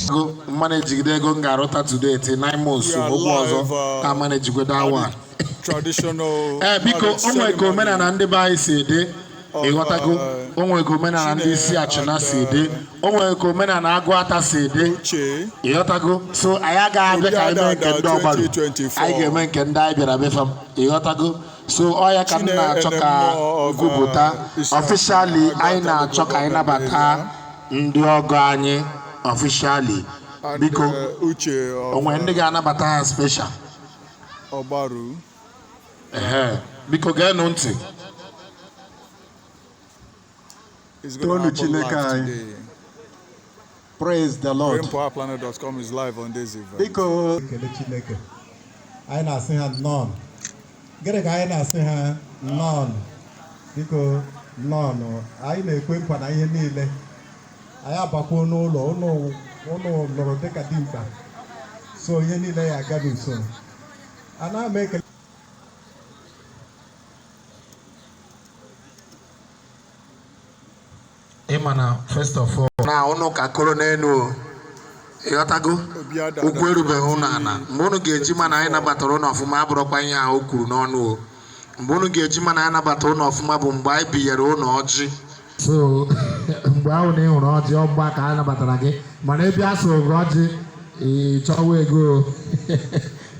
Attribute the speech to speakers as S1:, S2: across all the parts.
S1: Go manage ego m ga-arụta today till 9 months
S2: We are
S1: ụgwọ ọzọ
S2: live
S1: ka manage that
S2: at
S1: one.
S2: the traditional
S1: Ee, biko,
S2: marriage
S1: o nwere ka
S2: ceremony
S1: omenala ndị be anyị si dị.
S2: of
S1: Ịghọtago? O nwere ka omenala ndị isi
S2: Chine
S1: achịna
S2: and
S1: si dị, o nwere ka omenala agụata si dị.
S2: Uche.
S1: Ịghọtago? So anyị agaghị abịa ka anyị mee nke ndị ọgbaru.
S2: Obiadada 2024.
S1: Anyị ga-eme nke ndị anyị bịara befa. Ịghọtago? So ọ ya ka m
S2: Chine
S1: na-achọ ka
S2: Enemmo of
S1: nkwupụta
S2: Isi
S1: officially. Anyị
S2: Agụata
S1: na-achọ
S2: local
S1: ka anyị
S2: government
S1: nabata
S2: area
S1: ndị ọgọ anyị officially.
S2: and
S1: Biko,
S2: Uche
S1: o
S2: of
S1: nwere ndị ga-anabata ha special?
S2: Ogbaru.
S1: Ehe, biko geenụ ntị.
S2: It's going to
S3: Toonu
S2: happen
S3: Chineke
S2: live
S3: anyị.
S2: today.
S3: Praise the Lord.
S2: BrainPowerPlanet.com is live on this event.
S3: Biko.
S4: Ekele Chineke. Anyị na-asị ha nnọọ. Gịnị ka anyị na-asị ha? Nnọọ. Biko, nnọọ. Anyị na-ekwe nkwa na ihe niile anyị abakwuo n'ụlọ ụnụ, ụnụ lụrụ dịka dimkpa, so ihe niile ya aga n'usoro. Ana m ekele.
S1: Ịma na first of all na ụnụ ka koro n'elu o. Ịghọtago?
S2: Obiadada
S1: Ụkwụ erubeghị ụnụ ala. Mgbe ụnụ ga-eji ma na anyị nabatara ụnụ ọfụma, abụrụkwa ihe ahụ o kwuru n'ọnụ o. Mgbe ụnụ ga-eji ma na anyị nabatara ụnụ ọfụma bụ mgbe anyị binyere ụnụ ọjị. So mgbe ahụ na ị hụrụ ọjị ọgba ka anyị nabatara gị, mana ebe a so gị ọjị, ị chọwa ego o.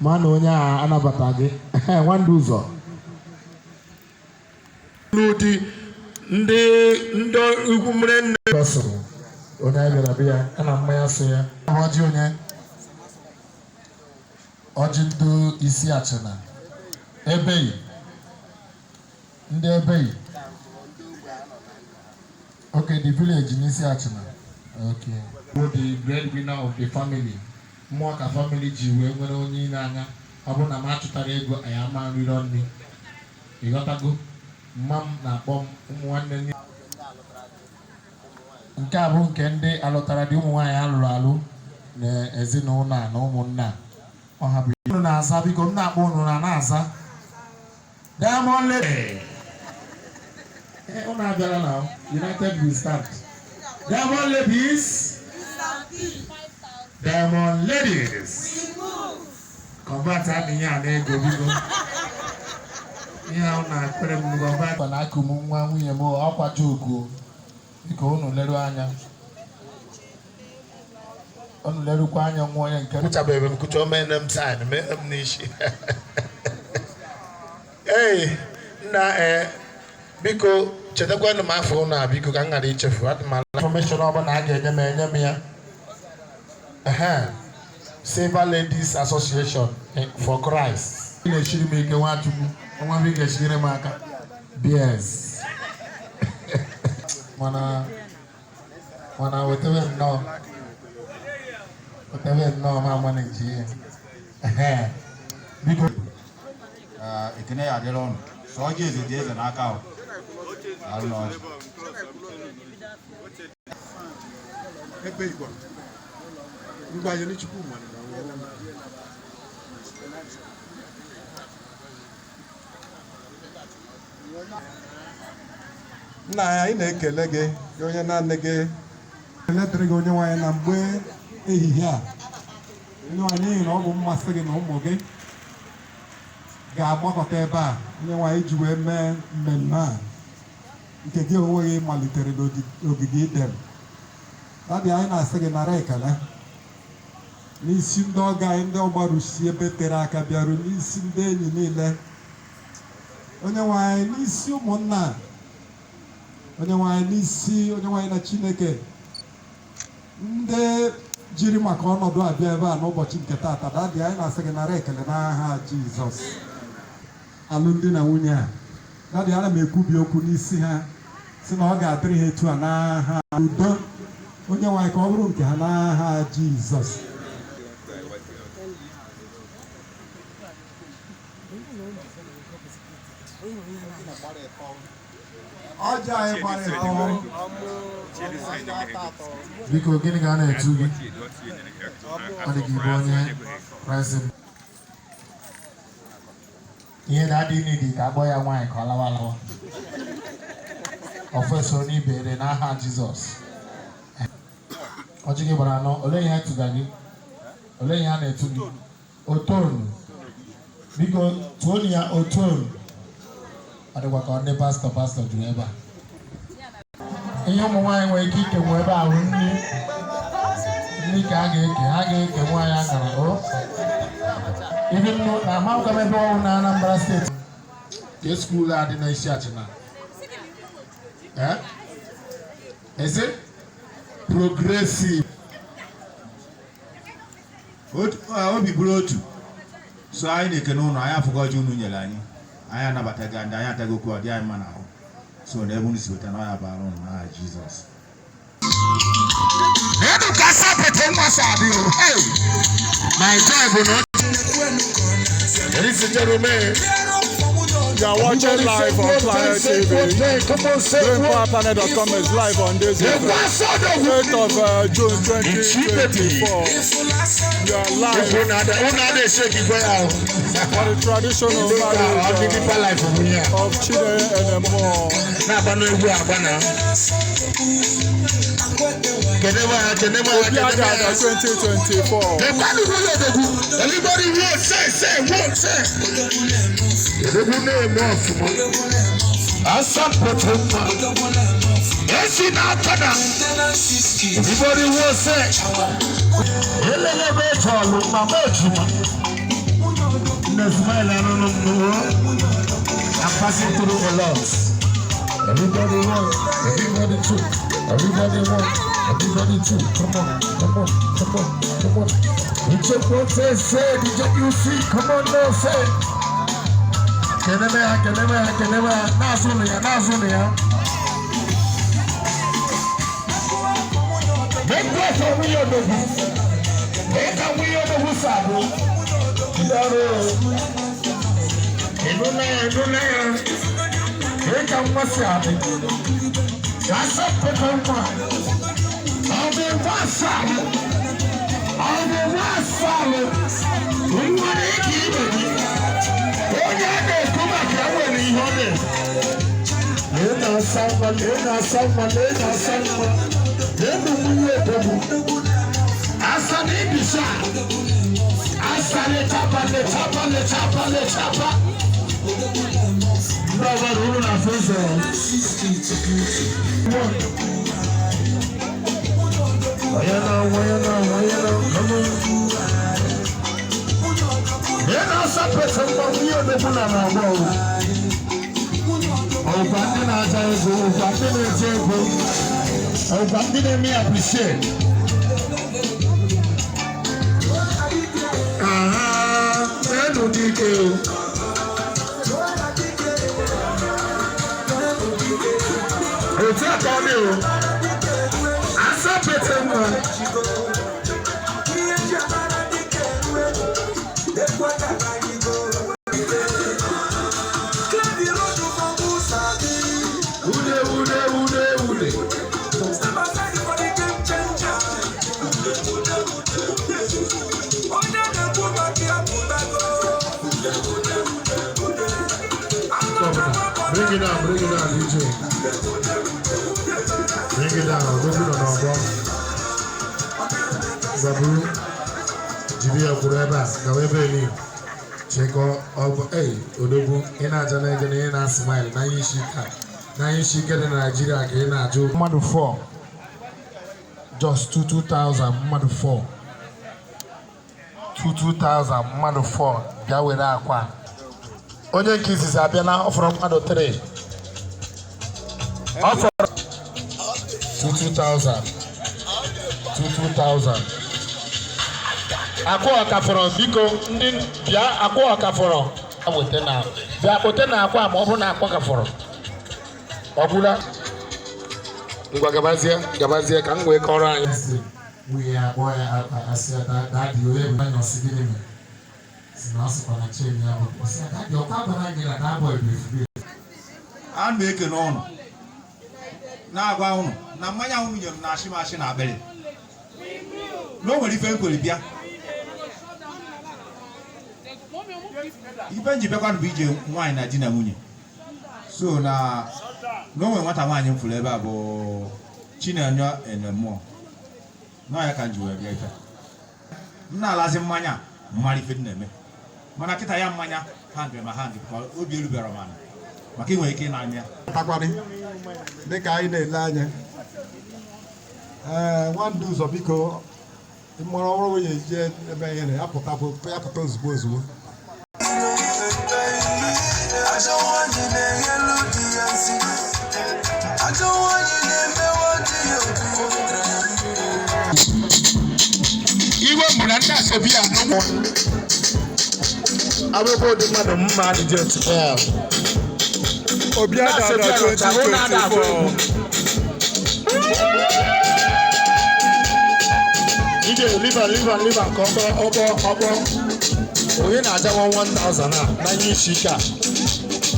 S1: Ma na onye a anabata gị nwandị ụzọ n'ụdị ndị ikwu mmiri nne sụrụ onye anyị bịara bịa ya na mmanya so ya. Ọjị onye, ọjị ndị isi achịna ebeghị, ndị ebeghị. Okay, the village n'isi achịna. Okay, who the breadwinner of the family. Mmụọ ka family ji wee nwere onye ile anya. Ọ bụrụ na m achụtara ego, anyị ama nrịrọ nri. Ịghọtago? Mma m na-akpọ m ụmụ nwanne nne. Nke a bụ nke ndị alụtara dị, ụmụ nwaanyị alụrụ alụ na ezinụlọ a na ụmụnna a. Ọha bụ unu na-aza. Biko, m na-akpọ unu na na-aza Diamond Lady. Eh, unu abịala na United We Stand. Diamond Ladies, Diamond Ladies, convert a ihe a na-ego. Biko, ihe ahụ na-akpere m, convert na akụ m nwa nwunye m. Ọkwa joke o. Biko, unu leru anya, unu lerukwa anya. Nwa onye nke kụchabeghị m kụcha, o mere m sign, mere m n'isi. Ee, nna, ee, biko chetakwanụ m afọ unu a, biko, ka m ghara ichefu. Adị m ala information ọbụla a ga-enye m, enye m ya. Ehe, Silver Ladies Association for Christ. Ị na-echiri m ike, Nwachukwu nwa m, ị ga-echiri m aka beers, mana wetebe nnọọ, wetebe nnọọ ma ama na-eji ya. Ehe, biko.
S5: Ekene ya adịla ụnụ. Sọ ọjị eze dị eze n'aka ahụ. Daalụ n'ọjị.
S3: Ebe Igbo. Ngwa anyị Chukwu mara na ọnwụ. Nna anyị, anyị na-ekele gị, gị onye naanị gị. Ekele dịrị gị, onye nwaanyị, na mgbe ehihie a, onye nwaanyị, n'ihi na ọ bụ mmasị gị na ụmụ gị ga-agbakọta ebe a, onye nwaanyị, iji wee mee mmemme a nke gị onwe gị malitere n'ogige Iden. Daddy, anyị na-asị gị nara ekele n'isi ndị ọgọ anyị, ndị ọgbarusi ebe tere aka bịaru, n'isi ndị enyi niile, onye nwe anyị, n'isi ụmụnna, onye nwe anyị, n'isi onye nwe anyị na Chineke, ndị jiri maka ọnọdụ a bịa ebe a n'ụbọchị nke taata. Daddy, anyị na-asị gị nara ekele n'aha Jizọs. Alụmdi na nwunye a, Daddy, ana m ekwubi okwu n'isi ha, si na ọ ga-adịrị ha etu a n'aha udo, onye nwe anyị, ka ọ bụrụ nke ha n'aha Jizọs. Ọjị anyị gbara ịtọ.
S1: Biko, gịnị ka a na-etu gị? Ọ dị ka ịbụ onye president. Ihe na-adị n'idi ka akpọ ya nwaanyị ka ọ lawa alawa ọfesoro n'ibere n'aha Jizọs. Ọjị gị gbara anọ. Olee ihe tụga gị? Olee ihe a na-etu gị? Otonu. Biko tụọ ya otonu. Ọ dịkwa ka ndị pastọ pastọ juru ebe a. Ihe ụmụ nwaanyị nwere ike ikenwu ebe a bụ nri. Nri ka a ga-eke, ha ga-eke nwaanyị aṅara o. Ibi nnu na amakwa m ebe ọwụ na Anambra Steeti. Ka school a dị n'isi Achịna. Eh? Eze? Progressive.
S5: Obi bụrụ otu so anyị na-ekene ụnụ. Anyị afụgo ọjị unu nyere anyị. Anyị anabataghị ndị anyị ataghị okwu, ọ dị anyị mma n'ahụ. So na ebe unu si weta na ọ ya bara ụnụ n'aha Jizọs.
S1: Nínú ká sápẹ̀tẹ̀ ń wá sáàbì o. Hey! My joy bụ na Ladies and gentlemen,
S2: You are watching live on Planet TV.
S1: Come on, say
S2: GreenPowerPlanet.com is live on this evening, 8th of June 2024. You are live
S1: Unu adị shake igwe ya o.
S2: for the traditional
S1: Ọ dị
S2: marriage
S1: deeper life bụ ihe a.
S2: of Chinenye Enemuo.
S1: Na-agba n'egwu agba na. Kedebe ha, kedebe ha,
S2: Obi
S1: kedebe
S2: Agada
S1: ha.
S2: 2024.
S1: Everybody who Everybody who say, say, who say. Odogwu na-eme ọfụma. Asapụtụ mma. Esi n'aka na. Everybody who say. Elele ebe chọlụ mama ejima. Nne smile anụnụ m n'ụwa. I'm passing through a lot. Everybody one, everybody two, everybody one, everybody two. Come on, come on, come on, come on. It's a process, say, did you see? Come on now, say. Keneme ya, keneme ya, keneme ya. N'azụ ụlọ ya, n'azụ ụlọ ya. Make way for nwunye odogwu. Make ka nwunye odogwu si abụ. Ndị ọrụ. Ịnụ na ya, ịnụ na ya. Make ka nwa si adị. Asọpụta nwa. Ọ bụ nwa asalụ. Ọ bụ nwa asalụ. Nwere ike ibe gị. Onye a na-ekwu maka ya nwere ihe ọ na-eme. Lee na-asa nwa, lee na-asa nwa, lee na-asa nwa. Lee na nwunye odogwu. Asa na ibisa. Asa lechapa, lechapa, lechapa, lechapa. Ndị ọbara unu na-afụ ụzọ. Onye na, onye na, onye na, come on. Lee na-asa pete nwa nwunye odogwu na na-agba ọgwụ. Ọgwa ndị na-aja ego, ọgwa ndị na-eji ego, ọgwa ndị na-eme appreciate. Aha, enu dike o. Otu aka ọ dị o. Asa pete nwa. Ude, ude, ude, ude. Bring it down, bring it down, DJ. Bring it down. Odogwu nọ n'ọgbọ. Zaburu, jiri ya kwuru ebe a, gawa ebe eli. Chekọ ọgbọ, ei, odogwu, ị na-aja na ego na ị na-asmile na ihe isi ike a. Na ihe isi ike dị na Naịjirịa ka ị na-ajụ. Mmadụ 4, just 2 2000, mmadụ 4. 2 2000, mmadụ 4, bịa were akwa. Onye nke izizi abịa na ọ fọrọ mmadụ 3. Ọ fọrọ 2 2000. 2 2000. Akwa ọka fọrọ, biko ndị bịa, akwa ọka fọrọ. Weta na bịa kpote na akwa ma ọ bụrụ na akwa ka fọrọ. Ọ gwụla. Ngwa, gabazie, gabazie ka m wee kọrọ anyị. Nwunye ya akpọ ya asị ya, "Daddy, onye bụ anya?" Ọsị, "Gịnị mere?" Si na ọ sịkwa na chain ya bụ. Ọsị ya, "Daddy, ọkwa gwara gị na that boy bụ efu."
S5: A na ekene ụnụ, na-agwa ụnụ na mmanya ụnụ nyere m na-ashị m ashị na akpịrị na o nwere ife m kwere bịa. Ife nji bịakwanụ bụ ije nwaanyị na di na nwunye. So na o nwere nwata nwaanyị m fụrụ ebe a bụ Chinenye Enemụọ. Nọ ya ka m ji wee bịa ife m na-alazi mmanya mmara ife m na-eme, mana kịta ya mmanya ha ngịrị ma ha ngịrị ka obi erubere m ala maka inwe ike ịna anya.
S4: Takwari dịka anyị na-ele anya, ee, nwandụ ụzọ, biko, mụrụ ọrụ ya eje ebe ihe na ya pụta, ya pụta ozugbo ozugbo.
S6: Ajọ nwanyị na-enyelu di ya nsị. Ajọ nwanyị na-emewa di ya obi.
S1: Iwe mbụ na ndị asobi ya n'ụmụ abụbụ ụdị mmadụ mma adịghị otu.
S2: Obi Adada 2024.
S1: Ije liva liva liva nke ọkpọ ọkpọ ọkpọ. Onye na-ajawa 1000 a n'anya isi ike a?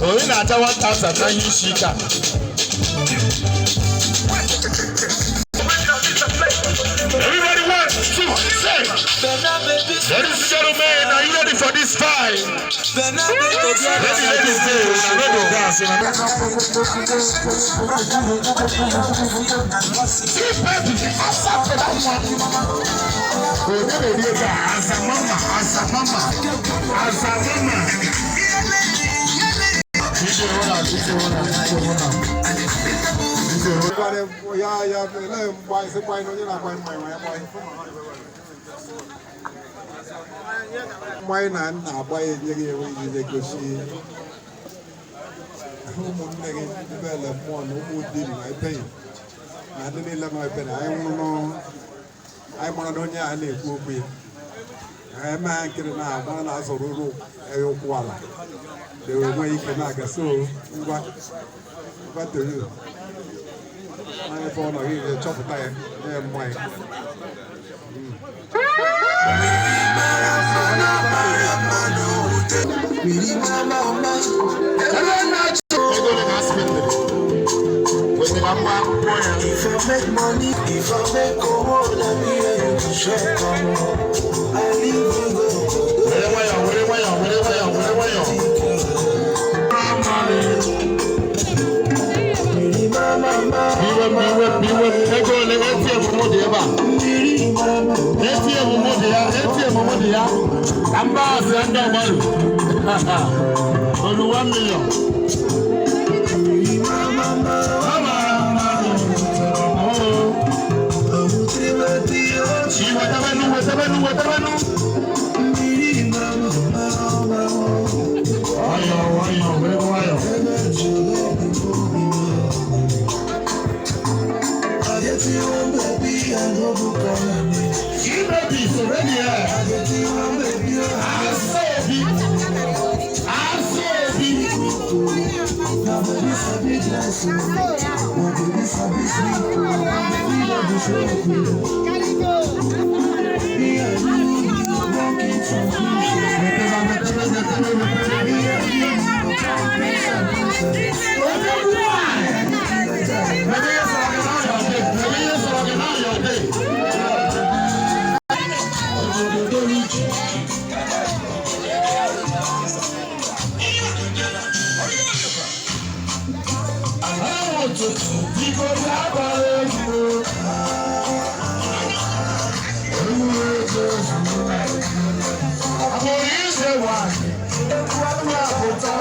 S1: Onye na-aja 1000 n'anya isi ike a? Everybody, one, two, three. Ladies and gentlemen, are you ready for this fight? Ladies, ladies, say, una no go dance, una See, baby, asa for that one. Onye na-eri ego a? Asa mama, asa mama, asa mama. DJ, hold on, DJ, hold on, DJ, hold on. DJ, hold on.
S4: Gwara ya ya ele mgba sị gbanye na onye na-agbanye mmanya ya gbanye mmanya na nna agba ya, enye gị enwe iji gosi ụmụnne gị ebe ele mmụọ na ụmụ diri na ebe ya na ndị niile nọ ebe na anyị nwụrụ anyị mara na onye a na-ekwu okwu ya eme ha nkiri na agbara na azọrọ ụrụ ya ụkwụ ala na enwe ike na-aga. So ngwa, over to you. Onye ebe ọ nọ gị ga-achọpụta ya, nye ya mmanya.
S1: Ego ole ka a spendịrị? Wetara mgba akwụkwọ ya.
S6: If I make money, if I make owó, na me and you go share come. I leave you go.
S1: Were nwayọọ, were nwayọọ, were nwayọọ, were nwayọọ. Iwe m, iwe m, iwe m. Ego ole? ATM mụ dị ebe a. ATM mụ dị ya, ATM mụ dị ya. Ka mba asị ndị ọgbaru. Olu 1 million. Oh. Wetabenu, wetabenu, wetabenu. Nwayọọ, nwayọọ, were nwayọọ.
S6: I get you one baby, I no go call her name.
S1: Chimebi soro ni ẹ.
S6: I get you one baby,
S1: Asobi. Asobi.
S6: na baby sabi dress o, na baby sabi sleep o, na baby no go show o. Me and you, we go work in transmission. Me and you, we go transmission.
S1: Maybe you sọ̀rọ̀ gị náà yọ̀ dé. Maybe you sọ̀rọ̀ gị náà yọ̀ dé. Obodo rich. Àwọn òtútù biko bịa egwu. Àbòrí ìṣe wà ní àpótá.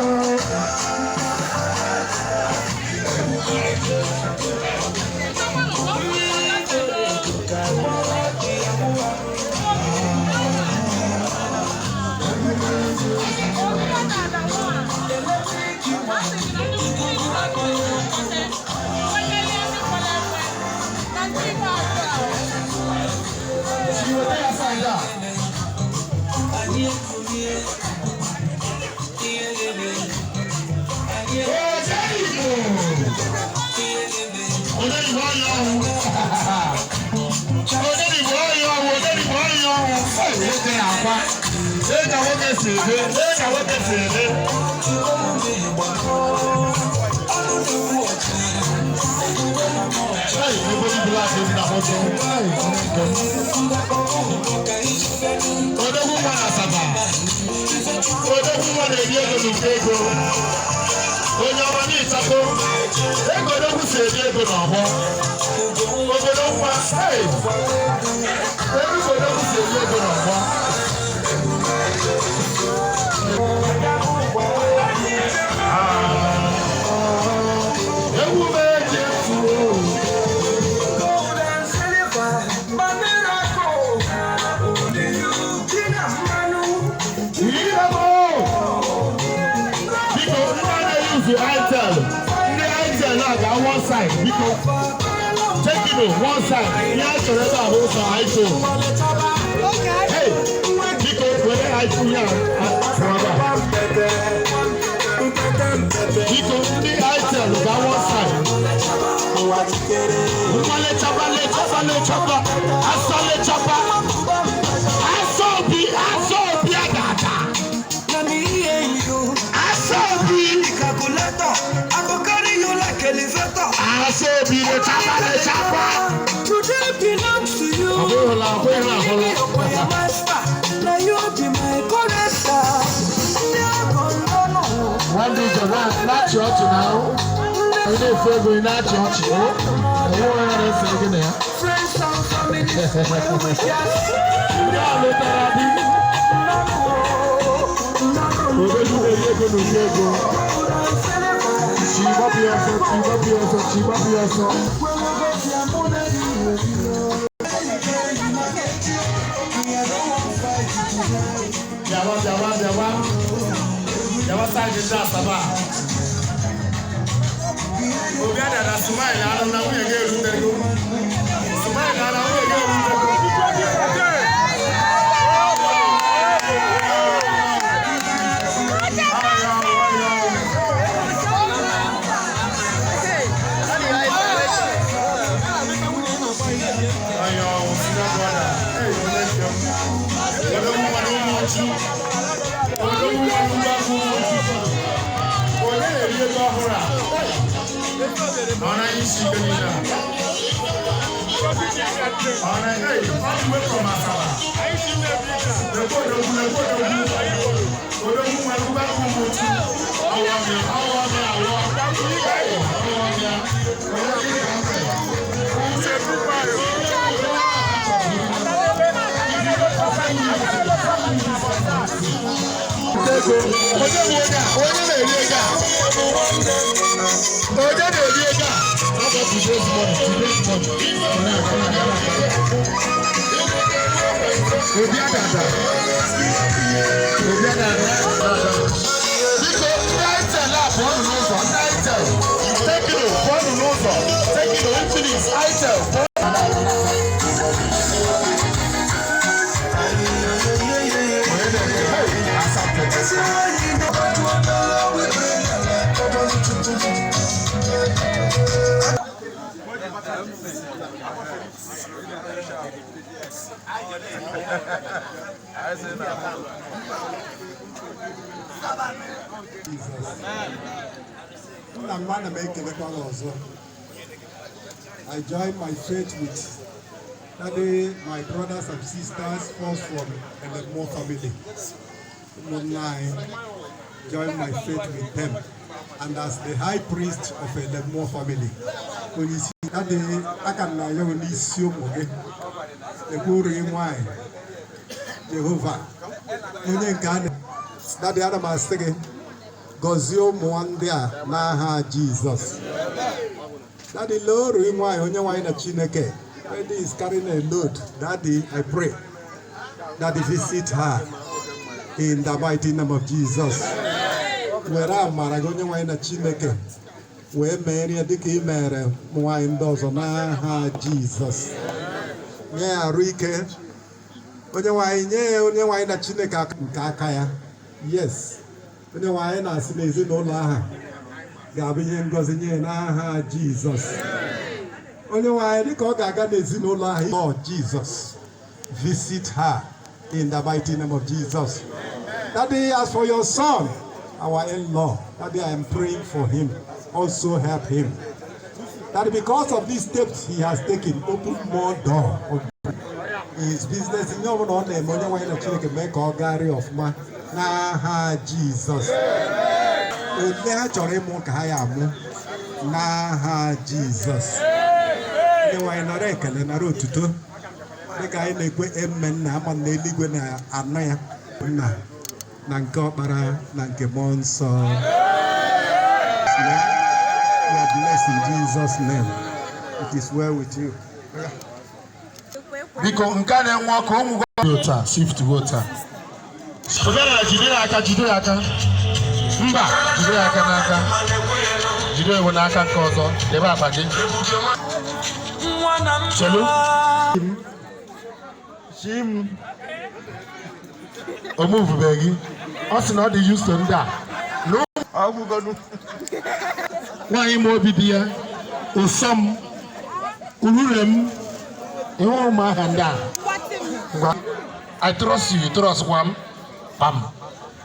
S1: Ìwé ya sáyà. Òjé ìbò. Òjé ìbò ọyọ ọ̀hún. Òjé ìbò ọyọ ọ̀hún. Òjé ìbò ọyọ ọ̀hún. Nwoke na-akwa. Ee, ka nwoke si ede. Ee, ka nwoke si ede. Hey, ebe ndị black dị na moto. Hey, onye nke m. Odogwu nwa na Asaba. Odogwu nwa na-eri ego n'ụkọ ego. Onye ọma n'ịchafụ. Ego odogwu si eri ego n'ọgbọ. Obodo nwa. Hey! Biko, take it one side. Ihe a chọrọ ebe a bụ ụzọ iPhone. Hey, biko, were iPhone ya pụọ ebe a. Biko, ndị Itel ga one side. Ngwa, lechaba, lechaba, lechaba, asọ, lechaba, asọ obi, asọ obi agada, asọ obi, asọ obi, lechaba, lechaba.
S6: Today belongs to you.
S1: Ọ bụghịla, ọ bụghịla, ọ bụghịla.
S6: Master, now you be my corrector. Ndị ọgọ nnọnụ.
S1: Nwanne ụzọ na-achị ọchị na ahụ. Ị na-efu ego, ị na-achị ọchị o. Enwe onye na-ese gị na ya.
S6: Friends and family, well wishers.
S1: Ndị a lụtara di. Obegu na-eri ego n'ụdị ego. Chi gbapụ ya ọsọ, chi gbapụ ya ọsọ, chi gbapụ ya ọsọ. Bịawa, bịawa, bịawa. Bịawa side ndị Asaba. Obi adada, smile anụ na nwunye gị erutego. Smile anụ na nwunye gị erutego. Ayo, senior brother. Hey, onye nke m. Odogwu nwere ụmụ ọchụ. Odogwu nwere ụmụ ọchụ. Onye na-eri ego ọhụrụ a? Ọ na-anyị isi ike niile a. Ọ na, hey, all the way from Asaba. Lekwa odogwu, lekwa odogwu. Odogwu nwere ụmụ ụmụ ọchụ. Ọwọ́ mi, ọwọ́ mi, àwọ̀. Hey, ọwọ́ mi. Onye gịnị ka m mere? Ego onye nwe onye a, onye na-eri ego a, onye na-eri ego a. How about today's money, today's money? Obi adada, obi adada. Biko, ndị Itel a, pụọnụ n'ụzọ. Ndị Itel, Tecno, pụọnụ n'ụzọ. Tecno, Infinix, Itel, pụọnụ. Onye na-eri? Hey, asatọ.
S4: Jesus. Nna m, ana m ekelekwa gị ọzọ. I join my faith with Daddy, my brothers and sisters, first from Elemo family. Ụmụnna anyị, join my faith with them. And as the high priest of Elemo family, onye isi, Daddy, aka m na-ayọ gị n'isi ụmụ gị. Ekwuru gị nwanyị, Jehova, onye nke a na. Daddy, ana m asị gị, gọzie ụmụ ndị a n'aha Jizọs. Daddy, lee oru gị nwanyị, onye nwanyị na Chineke. Lady is carrying a load. Daddy, I pray. Daddy, visit her in the mighty name of Jesus. Were amara gị, onye nwanyị na Chineke, wee merie dịka ị mere ụmụ nwanyị ndị ọzọ n'aha Jizọs. Nye ya arụ ike. Onye nwanyị, nye ya, onye nwanyị na Chineke, nke aka ya. Yes. Onye nwanyị na-asị na ezinụlọ ahụ ga-abụ ihe ngọzi nye ya n'aha Jizọs. Onye nwanyị, dịka ọ ga-aga n'ezinụlọ ahụ, Lord Jesus, visit her in the mighty name of Jesus. Daddy, as for your son, our in-law, Daddy, I am praying for him. Also help him. That because of these steps he has taken, open more door of his business. Ihe ọbụla ọ na-eme, onye nwanyị na Chineke, mee ka ọ gagharịa ọfụma n'aha Jizọs. Ole ha chọrọ ịmụ ka ha ya amụ n'aha Jizọs. Onye nwanyị, nara ekele, nara otuto, dịka anyị na-ekwe amen na ama na eluigwe na-anụ ya. Nna na nke Ọkpara na nke Mmụọ Nsọ. You are blessed in Jesus' name. It is well with you.
S1: Biko, nke a na-enwe ọkụ ụmụ gị otu a, shift go otu a. Obiara, jide ya aka, jide ya aka. Mba, jide ya aka n'aka. Jide onwe n'aka nke ọzọ, debe akpa gị. Chelu. Chi m. O muvube gị. Ọ sị na ọ dị used to ndị a. Nwaanyị ma obi di ya, ụsọ m, urure m, ịhụrụ m aha ndị a. Ngwa, I trust you, you trust kwa m. Pam.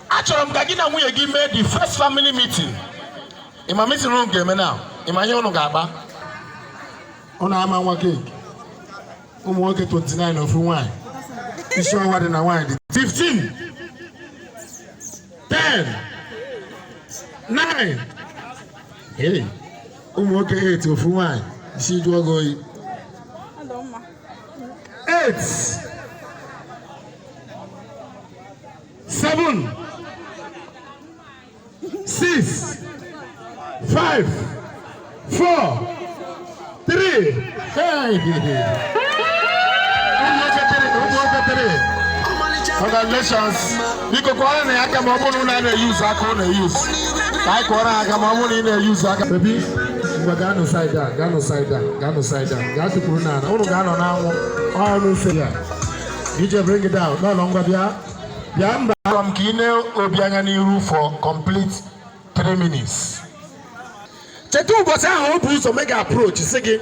S1: Achọrọ m ka gị na nwunye gị mee the first family meeting. Ịma meeting unu ga-eme na? Ịma ihe unu ga-akpa? Unu ama nwa keeki. Ụmụ nwoke 29, ofu nwaanyị. Isi ọnwa dị na nwaanyị dị 15, 10, 9. Hey, ụmụ nwoke 8, ofu nwaanyị. Isi jụọ gị oyi. 8, 7, 6, 5, 4, 3. Hey! Ụmụ nwoke 3, ụmụ nwoke 3. Congratulations. Biko kụọrọ na ya aka ma ọ bụrụ na unu na-eyuzu aka unu eyuzu. Ka anyị kụọrọ ha aka ma ọ bụrụ na ị na-eyuzu aka. Baby, ngwa, gaa side a, gaa side a, gaa side a, gaa tukwuru n'ala. Unu ga-anọ n'anwụ. Ọnụ ufe ya. DJ, bring it down. N'ọnọ, ngwa, bịa. Bịa mba. Achọrọ m ka ị na-obi anya n'iru for complete 3 minutes. Cheta ụbọchị ahụ o bu ụzọ mee gị approach, sị gị,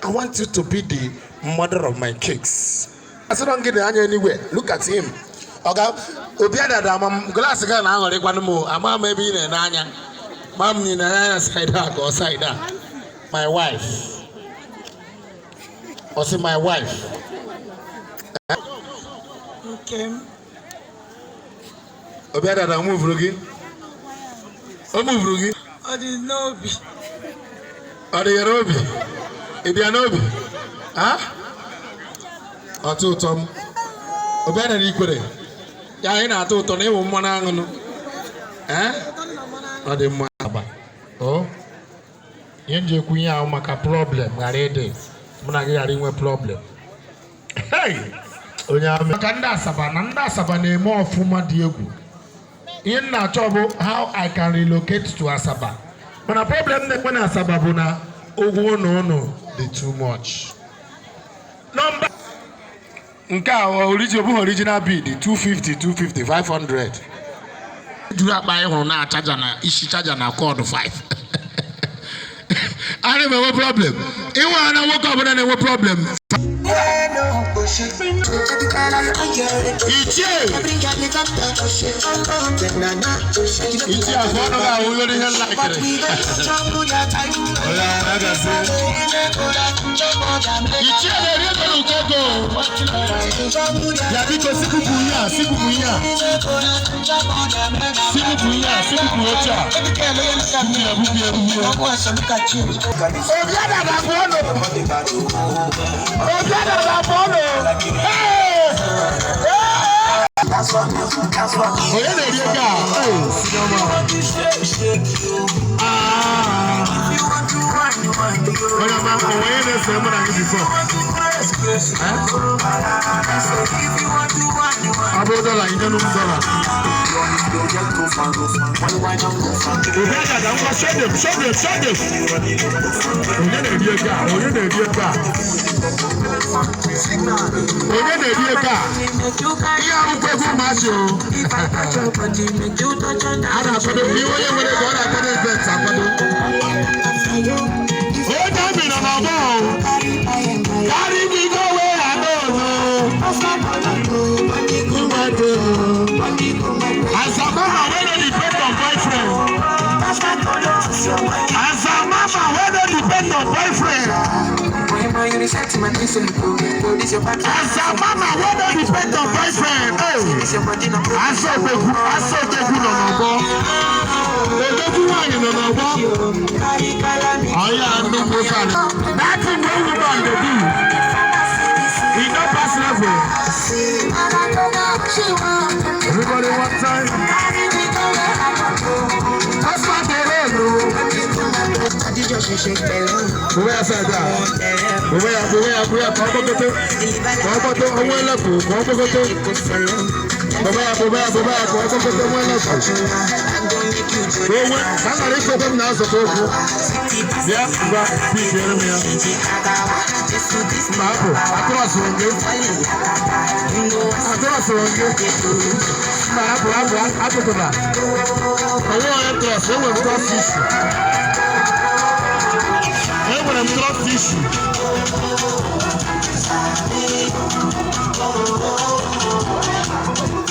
S1: "I want you to be the mother of my kids." Asịrọ gị na anya anywhere. Look at him. Ọga obi adada ama m glass ga na-aghọrịkwanụ m o. Ama m ebe ị na-ene anya. Ma m na anya side a ka ọ side a. My wife. Ọ sị my wife.
S6: Nke m.
S1: Obi adada, o muvuru gị? O muvuru gị?
S6: Ọ dị n'obi.
S1: Ọ dị ya n'obi? Ị dị ya n'obi? Ha? Ọtọ ụtọ m. Obi adada, ikwere. Ya anyị na-atọ ụtọ na ịwụ mmanụ aṅụnụ. Eh? Ọ dị mma agba. O? Ihe m ji ekwu ihe ahụ maka problem ghara ịdị. Mụ na gị ghara inwe problem. Hey! Onye amị. Maka ndị Asaba na ndị Asaba na-eme ọfụma dị egwu. Ihe m na-achọ bụ how I can relocate to Asaba. Mana problem na-ekwe na Asaba bụ na ụgwọ ụlọ ụnụ dị too much. Nọmba nke a origi bụghị original bid, 250, 250, 500. Juru akpa anyị hụrụ na charger na isi charger na cord 5. Ana m enwe problem. Ịnwe na nwoke ọbụla na-enwe problem. Ichie! Ichie afọ ọnụ ga-ahụ ihe nlakịrị. Oya, agazi. Ichie na-eri ego n'ụkọ ego. Ya biko, sikwupụ ihe a, sikwupụ ihe a. Sikwupụ ihe a, sikwupụ oche a. Bupụ ya, bupụ ya, bupụ ya. Obi adada bụ ọnụ. Obi adada bụ ọnụ. Hey! Onye na-eri ego a? Hey, sinema. Ah. Onye ọma, onwe onye na-ese mụ na gị before? Eh? Ọ bụrụ dọla, inye m dọla. Obi adada, ngwa, show them, show them, show them. Onye na-eri ego a? Onye na-eri ego a? Onye na-eri ego a? Ihe abụkwa ego ụmụazị o. A na-akwado ihe onye nwere ego, ọ na-akwado event akwado. Onye amị nọ n'ọgbọ o. Carry me go where I no know. As a mama wey no depend on boyfriend. As a mama wey no depend on boyfriend. As a mama wey no depend on boyfriend. Hey. Asa odogwu, asa odogwu nọ n'ọgbọ. Odogwu nwaanyị nọ n'ọgbọ. Ọya nnukwu fan. That thing wey woman dey do, e no pass level. Everybody, one time. Husband dey reign o. Bùbá ya side a. Bùbá ya, bùbá ya, bùbá ya, kọ́ gbọ́kọ́tọ́. Kọ́ gbọ́tọ́, ọwọ́ ẹlẹ́kùn, kọ́ gbọ́kọ́tọ́. Bùbá ya, bùbá ya, bùbá ya, kọ́ gbọ́kọ́tọ́, ọwọ́ ẹlẹ́kùn. Onwe ka m ghara ịchọkwa m na-azọta okwu. Bịa ngwa pikiere m ya. Mba apụ, atụrọsụrụ gị. Atụrọsụrụ gị. Mba apụ apụ apụtụla. Onwe onye trọs, enwere m trọst ishu. Enwere m trọst ishu.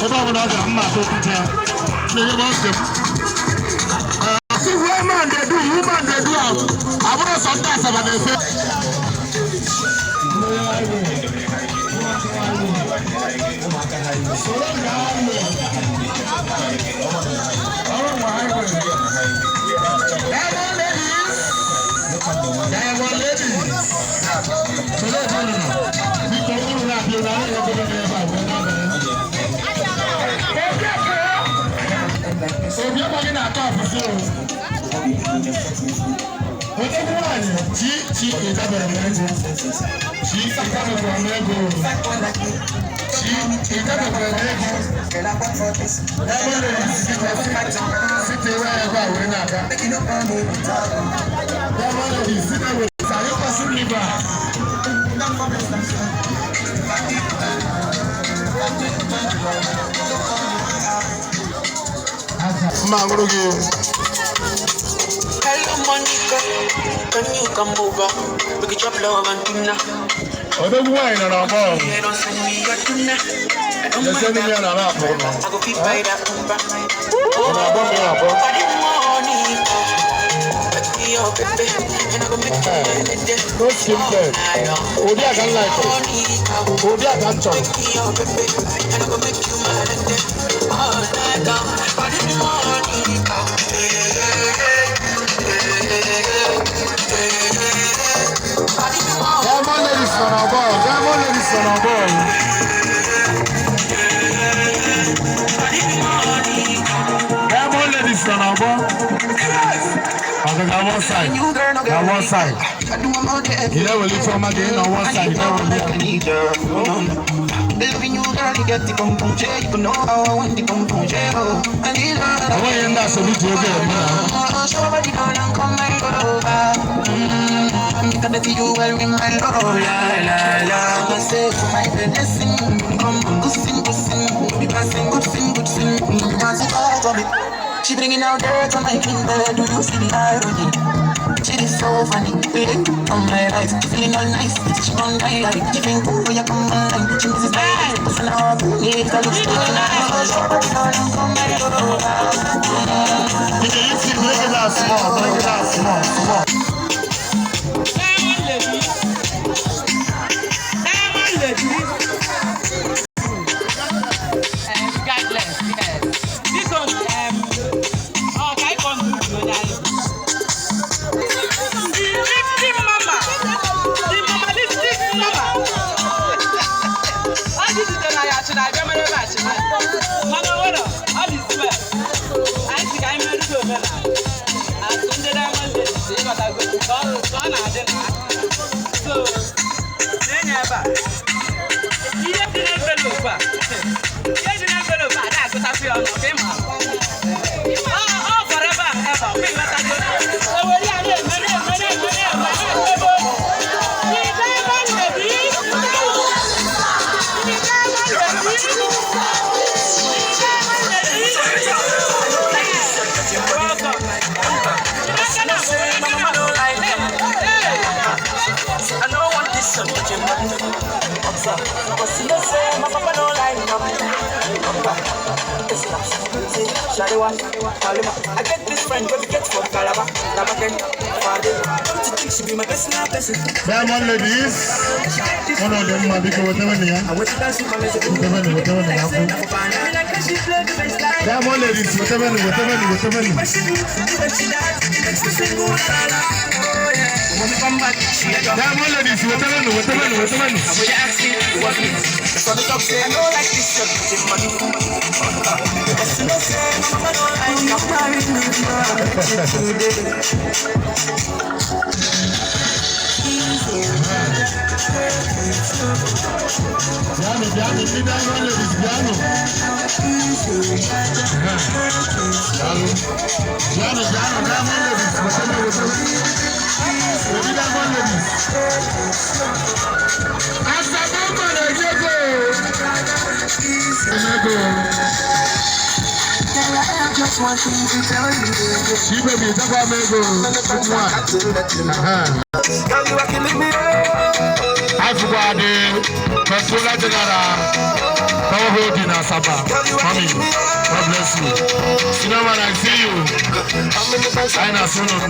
S1: Ebe ọ bụla ọ gara mma atụ okwute ya. Na-enye m ntị m. See where man dey do, woman dey do am. Àbúrò sọ ndị Asaba na-efe. Diamond ladies. Diamond ladies. Sọlá ìbọn nínú. Biko unu na-abịa na ahụ ebe ebe a wee n'abalị. Obi agbaghị na-atọ afụfụ o. Odogwu nwanyị chi chi ịdabere m ego. Chi ịdabekwara m ego. Chi ịdabekwara m ego. Ebe na-esi site ebe ebe a wee na-aga. Ebe na-esi na wee anyị kwesịrị ibe a. Mma aṅụrụ gị.
S7: Hello, Monica. Can you come over? We can chop love and tuna.
S1: Odogwu nwanyị nọ n'ọgbọ.
S7: Yeah, don't send me your tuna. I don't
S1: Lezie
S7: mind
S1: ndị ya
S7: that.
S1: na na-apụ nọ.
S7: I go fit buy that Uber.
S1: Ọ na-agbọ m ya abụọ.
S7: Body Monica. Make me your baby. And I go make you my lady.
S1: No skin bed. Ụdị a ka m like.
S7: Monica.
S1: Ụdị a ka m chọrọ.
S7: Make me your baby. And I go make you my lady. All night long. Body Monica. Body Monica.
S1: Diamond ladies nọ n'ọgbọ. Diamond ladies nọ n'ọgbọ. Diamond ladies nọ n'ọgbọ. Okay, na one side. Na one side. Ị na-eweli Ifeọma gị na one side. Ị na-eweli ya.
S7: Loving you, girl, you get the pum pum yeah. You know how I want the pum pum yeah. Oh, I need her.
S1: Enweghị ndị asobi ji ego eme na.
S7: Show body down and come and go over. Because I see you well in my love, la la la. I say for my blessing, come good sing, good sing, be passing, good sing, good sing, be passing out of it. She bringing out dirt on my clean bed. Do you see the irony? She is so funny. On my right, feeling all nice. She gon' die like giving cool when you come online. She misses my eyes, and her need to look so nice. Show body down and come and go over.
S1: Biko, you see, break it down small, break it down small, small.
S8: Diamond ladies. Diamond ladies. Regardless, yes. This one, oh, can I come to you now? The lifting mama, the mamalistic mama. Ọ dị site na ya achịna abịa mere ebe achịna. Mana o nwere, ọ dị well. Anyị si ka anyị merụrụ omenala. Asụ ndị Diamond Ladies, ịghọtago, ka ọ na-adị na. So, na-enye ebe a. Ihe dị n'envelope a, ihe dị n'envelope a na-agụtasị ọnụ, ka ị ma. Ọ forever and ever, ka ịghọtago. Ewere ya na-eme, na-eme, na-eme, na-eme, na-eme. The Diamond Ladies. The Diamond Ladies. The Diamond Ladies. Welcome. Hey.
S7: I don't want this son, but you money. But see, they say my papa don't like them. I get this friend, but we get from Calabar, Labaken, Father. Don't you think she be my personal person?
S1: Diamond ladies. Ụnụ dị mma, biko wetewenụ ya.
S7: I went to dance with my music.
S1: Wetewenụ, wetewenụ ya nkwụ. Diamond ladies, wetewenụ, wetewenụ, wetewenụ. Diamond ladies, wetewenụ, wetewenụ, wetewenụ.
S7: I know like this shit, but your money. But you know say my papa don't like them. Today.
S1: Bịanụ, bịanụ, ndị Diamond Ladies, bịanụ. Daalụ. Bịanụ, bịanụ, Diamond Ladies, wetara, wetara. Ndị Diamond Ladies. Asabama na-enye ego. Enye ego.
S7: Just one thing to tell you.
S1: Chibaby, takwa m ego. Nwa. Aha.
S7: Girl, you are killing me.
S1: Afụkwa dị Controller General Power Holding Asaba. Mommy, God bless you. Senior man, I see you.
S7: I'm in the
S1: Anyị na-asị unu.